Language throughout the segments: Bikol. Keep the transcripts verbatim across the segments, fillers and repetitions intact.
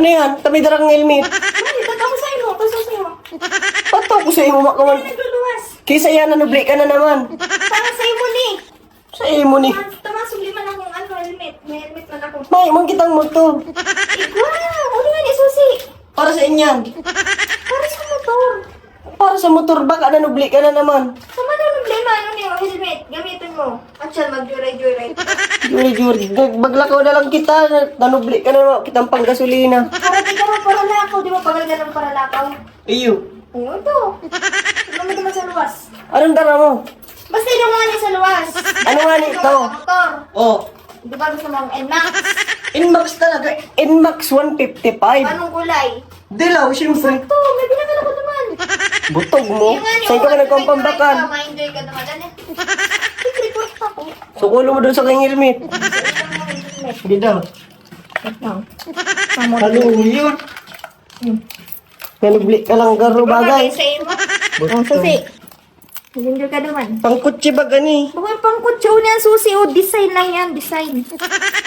Ano yan? Tabi darang helmet. Ay, tataw ko sa imo. Tataw sa imo. Pataw ko sa imo, makawan. Nagluluwas. Kisa yan, nanubli ka na naman. Para sa imo ni. Sa imo ni. Tama, sumli man akong ano, helmet. May helmet man ako. May, mong kitang motor. Igwa, uli nga ni Susi. Para sa inyan. Para sa motor. Para sa motor, baka nanubli ka na naman. Sa manunubli man, ano yung helmet? Gamitin mo. At siya, mag-joyride-joyride. Joyride-joyride. Nag-, maglakaw na lang kita. Nanubli ka na naman. Kitang panggasolina. Para di ka magparalakaw. Di ba pagal ka ng paralakaw? Iyo. Ano to? Ano mo naman sa luwas? Anong dara mo? Basta yung nga niya sa luwas. Ano nga ni ito? Motor. Oh. Di ba gusto mong N max? N max talaga. N max one fifty-five. Anong kulay? Dilaw, siyempre. Ito, may binakal ako naman. Butog mo. Yung nga niya, Saan ka ba oh, nagpampambakan? Ma-enjoy ka naman. Ano? Report ako. Sukulo mo doon sa king helmet. Hindi daw. Ito. Ano yun? Hmm. Nanubli ka lang, garo Di ba bagay. Bagay sa imo? Butog. Ang susi. Nag-enjoy ka naman. Pangkutsi ba gani? Bukod pangkutsi, o niyan susi, o design lang yan, design.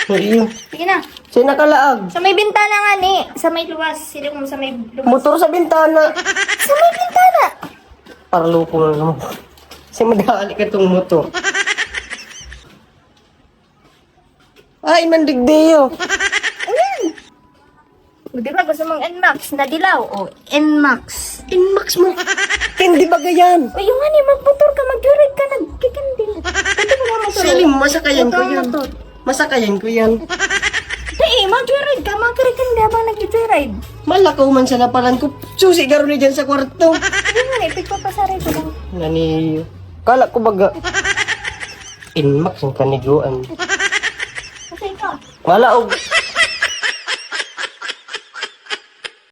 Ay, iyo. Sige na. Sa nakalaag. Sa may bintana nga ni, sa may luwas. Sila mo sa may luwas. Motor sa bintana. Sa may bintana. Parloko na naman. Kasi madali ka itong motor. Ay, mandigdiyo. Ayan. O, di ba gusto mong N max na dilaw? O, N max. N max mo. Candy ba yan? O, yung ano, magmotor ka, mag-joyride ka, nagkikindi. Pwede mo nga motor. Siling, masakayan ko Motor, yan. motor. Masakayan ko yan. Di, eh, mag-joyride ka, magkikindi habang nag-joyride. Malakaw man sa napalan ko. Susi, garo ni dyan sa kwarto. Yung ano, ipagpapasaray ko lang. Nani, kala ko baga. N max ang kaniguan. Kasi ikaw. Wala og